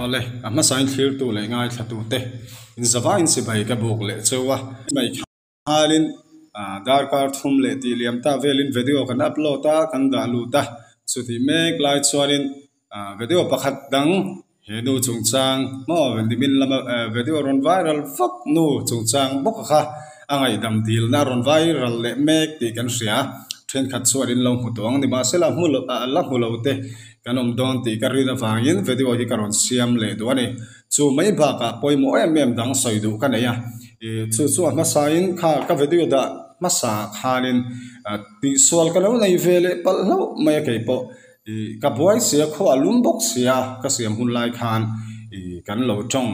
Awle, a hmasain thlirtu leh ngaithlatute inzavain sipai ka buk leh cheu a. Mai khalin darkar thum leh tih liam ta velin video kan upload a, kan dah lut a. Chutih mek lai chuanin video pakhat dang he nu chungchang maw nimin lama video rawn viral vak nu chungchang bawk kha a ngaihdam dilna rawn viral leh mek tih kan hria. Thenkhat chuan in lo hmu tawh ang ni mahsela hmu lo la hmu lo te kan awm dawn tih ka rin avangin video hi ka rawn siam leh duh a ni. Chu mai bakah pawimawh em em dang sawi duh ka nei a, ih chu chu a hmasain kha ka video dah hmasa khanin tihsual ka lo nei ve leh palh hlauh mai a keipawh ih ka buai sia khuah lum bawk sia ka siam hun lai khan ih kan lo tawng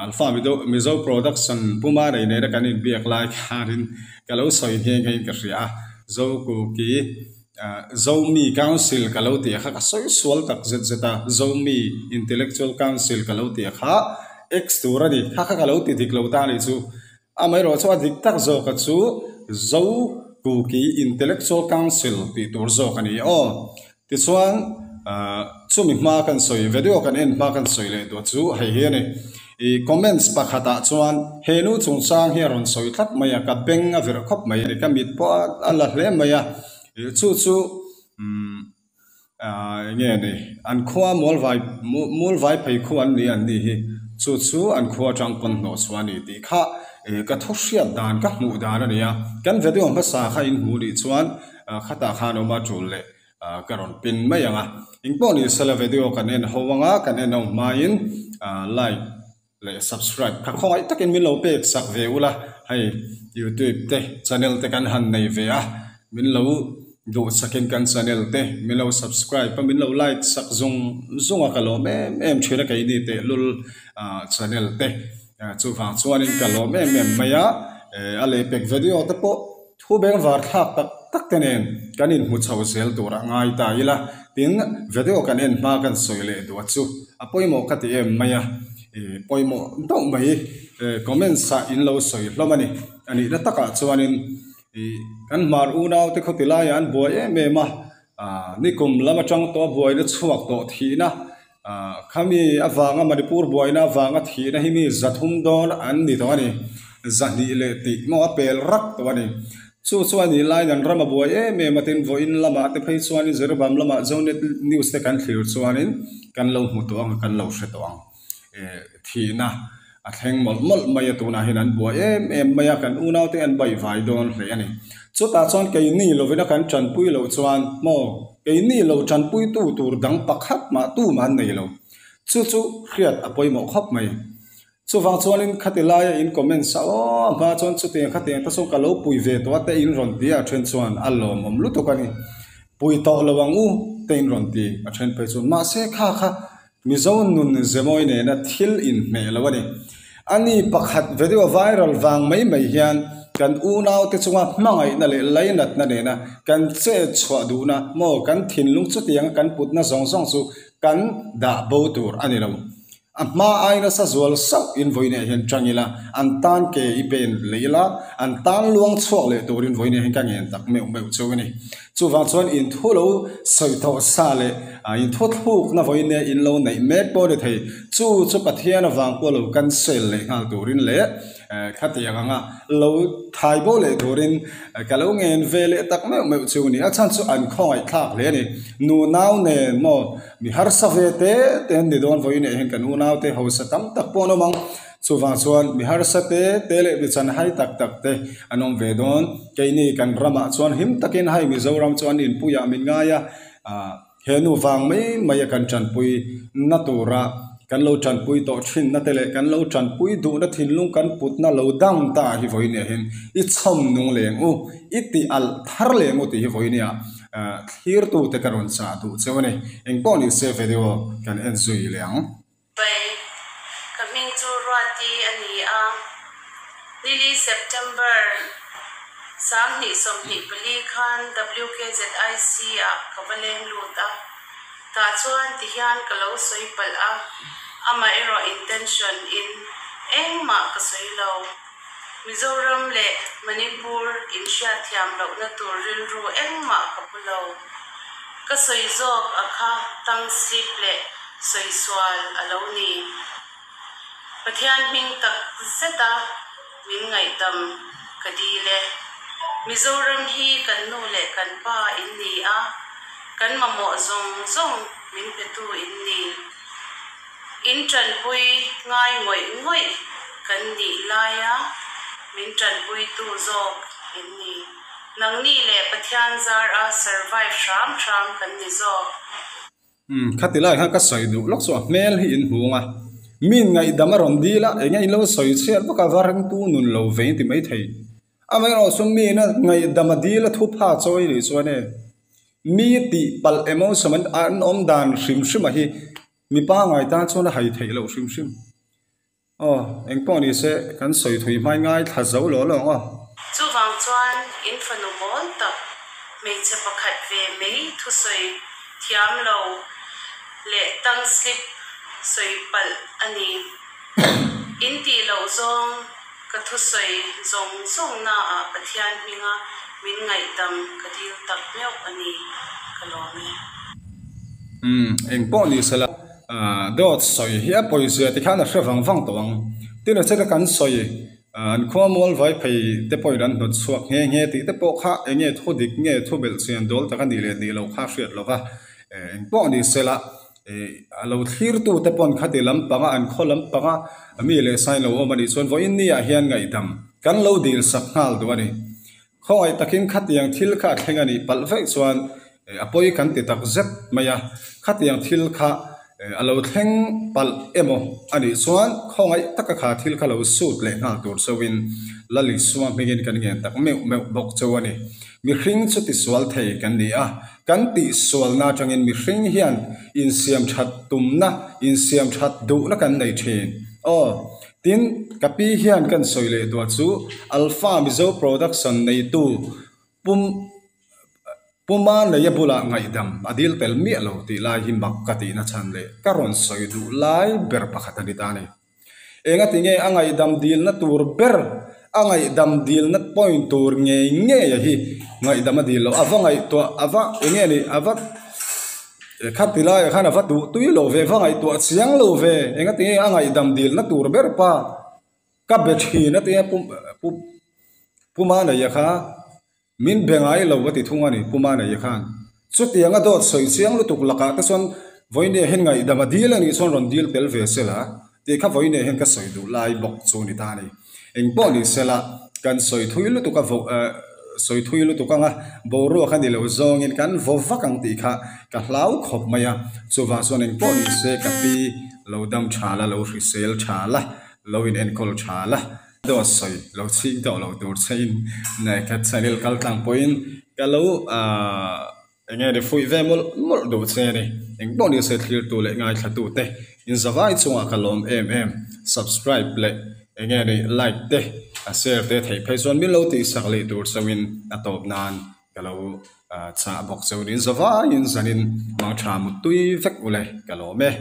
Alpha Mizo Production puma nei nena kan inbiak lai khanin ka lo sawi nghe nghe in ka hria a, Zokuki. Zomi Council ka lo tih a kha ka sawi sual tak zet zet a, Zomi Intellectual Council ka lo tih a kha X tur a ni, kha kha ka lo ti dik lo ta a nih chu. Amaherawh chu a dik tak zawk a chu Zo Kuki Intellectual Council tih tur zawk a ni aw. Tichuan chumi hma kan sawi video kan en hma kan sawi leh duah chu hei hi a ni. I comments pakhat ah chuan he nu chungchang hi a rawn sawi tlat mai a, ka beng a virh khawp mai a ni, ka mit pawh a la hle mai a, ih chu chu umm ah eng nge ni an khua mualvai mualvai phei khu an ni an ni hi chu chu an khua atang pawn hnawh chhuah a ni tih kha ih ka thu hriat dan ka hmuh dan a ni a, kan video hmasa kha in hmuh nih chuan khatah khan awm a tul leh ka rawn pin mai ang a engpawh ni sela video kan en ho ang a kan en ho hmain like leh subscribe kha khawngaih takin min lo pek sak ve ula hei youtube te channel te kan han nei ve a min lo duh sakin kan channel te min lo subscribe a min lo like sak zung zung a ka lawm em em thin a keini tehlul channel te chuvang chuanin ka lawm em em mai a a lehpek video te pawh. Thu bengvar thlak tak tak te nen kan inhmu chho zel tur a ngai ta ila, tin video kan en hma kan sawi leh duh a chu a pawimawh ka ti em mai a, ih pawimawh deuh mai comments ah in lo sawi hlawm a ni. A nihna takah chuanin ih kan hmar unau te khawti laiah an buai em em a, nikum lam atang tawh a buaina chhuak tawh thihna Khami avanga Manipur buaina avanga thihna hi mi zathum dawn an ni tawh a ni. Zahnih leh tih maw a pel rak tawh a ni. Chu chu a nih laiin an ram a buai em em a tin vawiin lamah te phei chuanin Jerusalem lamah Zonet news te kan thlir chuanin kan lo hmu tawh ang a kan lo hre tawh ang. Thihna a thleng mawlh mawlh mai a tunah hian an buai em em mai a kan unaute an baihvai dawn hle a ni. Chutah chuan keini lovin a kan tanpui loh chuan maw keini lo tanpuitu tur dang pakhat mah tumah an nei lo. Chu chu hriat a pawimawh khawp mai. Chuvang chuanin khati laia in comment sa aw a hma chuan chutiang khatiang te chuan ka lo pui ve tawh a te in rawn ti a then chuan a lawmawm lutuk a ni. Pui tawh lo ang u te in rawn ti a then phei chuan mahse kha kha Mizo nun zemawi nena thil inhmeh lo a ni. Ani pakhat video viral vang mai mai hian kan unaute chunga hmangaihna leh lainatna nena kan chet chhuah duhna maw kan thinlung chutianga kan putna zawng zawng chu kan dah bo tur a ni lo. A hma ai nasa zual sauh in vawiinah hian tang ila, an tan ke i pen leh ila, an tan luang chhuak leh turin vawiinah hian ka ngen tak meuh meuh chu a ni. Chuvang chuan in thu lo sawi tawh sa leh in thu thlukna vawiin nia in lo neih mek pawh a ni thei. Chu chu Pathian avang pawh lo cancel leh nghal turin leh khatiang anga lo thai bo leh turin ka lo ngen ve leh tak meuh meuh chu a ni. A chhan chu an khawngaih thlak hle a ni. Nunau nen maw mi harsa ve te te an ni dawn vawiin ah hian kan unaute hausa tam tak pawh an awm ang. Chuvang chuan mi harsa te te leh mi chanhai tak tak te an awm ve dawn. Keini kan ramah chuan him takin hei Mizoram chu an inpuiah min ngai a, ah he nu vang mai mai a kan tanpui na tura kan lo tanpui tawh thinna te leh kan lo tanpui duhna thinlung kan putna lo dang ta hi vawiin ah hian i chhawm nung leng u, i tih alh thar leng u tih hi vawiin ah thlirtu te ka rawn chah duh cheu a ni. Engpawh ni se video kan en zui leh ang. Pai, Ka hming chu Ruati a ni a, Nili September 2024 khan WKZIC ah ka va leng lut a, tah chuan ti hian ka lo sawi palh a, amaherawh intention in engmah ka sawi lo. Mizoram leh Manipur inhriatthiam lohna tur rilru engmah ka pu lo. Ka sawi zawk a kha tang slip leh. sawi sual a lo ni. Pathian hming tak zeta min ngaihdam ka dil e. Mizoram hi kan nu leh kan pa in ni a, kan mamawh zawng zawng min petu in ni. In tanpui ngai ngawih ngawih kan nih laia min tanpuitu zawk in ni. Nangni leh Pathian zar a survive hram hram kan ni zawk. Umm khati lai khan ka sawi duh lawk chu a hmel hi in hmu ang a, mi in ngaihdam a rawn dil a, eng nge in lo sawi chhiat vak a va ringtu nun lo ve in ti maithei. Amaherawh chu mi ina ngaihdam a dil a thupha chawi nih chuan e mi tih palh emotion an awm dan hrim hrim a hi mipa ngai tan chuan a hai theih loh hrim hrim. Aw, eng pawh ni se, kan sawi thui hmai ngai thla zo lo lo ang aw. Chuvang chuan in fanu mawl tak, hmeichhe pakhat ve mai thusawi thiam lo leh tang slip sawi palh a ni. In tih loh zawng ka thusawi zawng zawng naah Pathian hminga min ngaihdam ka dil tak meuh a ni, ka lawm e. Umm, eng pawh ni se la. Dawt sawi hi a pawizia ti khan a hre vang vang tawh ang. Tin a cheta kan sawi an khua mual vai phei te pawhin an hnawt chhuak nghe nghe tih te pawh kha eng nge thu dik nge thu belh chian dawl tak a nih leh nih loh kha hriat lo va. Eng pawh ni se la a lo thlirtu te pawn khati lampanga an khaw lampanga mi leh sain lo awm a nih chuan vawiin ni ah hian ngaihdam kan lo dil sak nghal duh a ni. Khawngaih takin khatiang thil kha a thleng a nih palh vaih chuan a pawi kan ti tak zet mai a, khatiang thil kha a lo thleng palh emaw a nih chuan khawngaih taka kha thil kha lo sut leh nghal tur chauhin Lal Isua hmingin kan ngen tak meuh meuh bawk chauh a ni. Mihring chu tisual thei kan ni a, kan tihsualna atangin mihring hian insiam that tumna, insiam that duhna kan nei thin. Aw. Tin, ka pi hian kan sawi leh duah chu Alpha Mizo Production neitu Pum Puma Neia bulah ngaihdam a dil tel miah lo tih lai hi mak ka tihna chhan leh ka rawn sawi duh lai ber pakhat a ni ta a ni. Engati nge a ngaihdam dilna tur ber, a ngaihdam dilna point tur ngei ngei a hi ngaihdam a dil loh, a va ngaihtuah, a va enge ni, a va Khati laiah khan a va duh tui lo ve, va ngaihtuah chiang lo ve, engati nge a ngaihdam dilna tur ber pa ka be thin a tia pu pu Pu Manaia kha min be ngai lo a ti thung a ni Pu Manaia khan. Chutianga dawt sawi chiang lutuk lakah te chuan vawinia hian ngaihdam a dil a nih chuan rawn dil tel ve sela tih kha vawinia hian ka sawi duh lai bawk chu ni ta a ni. Engpawh ni sela kan sawi thui lutuk a vo sawi thui lutuk anga boruak a ni lo zawngin kan vaw vak ang tih kha ka hlau khawp mai a, chuvang chuan engpawh ni se ka pi lo dam tha la, lo hrisel tha la, lo in enkawl tha la, dawt sawi lo chhing tawh lo tur che in ka channel kal tlang pawhin ka lo ahh Eng nge ni fuih ve mawlh mawlh duh che ni. Eng pawh ni se thlirtu leh ngaithlatu te inzavai chungah ka lawm em em. Subscribe leh eng nge ni like te a share te theih phei chuan min lo tihsak leh tur chauhin a tawp nan ka lo chah bawk chauhin inzavaiin zanin mangtha muttui vek ule ka lawm e.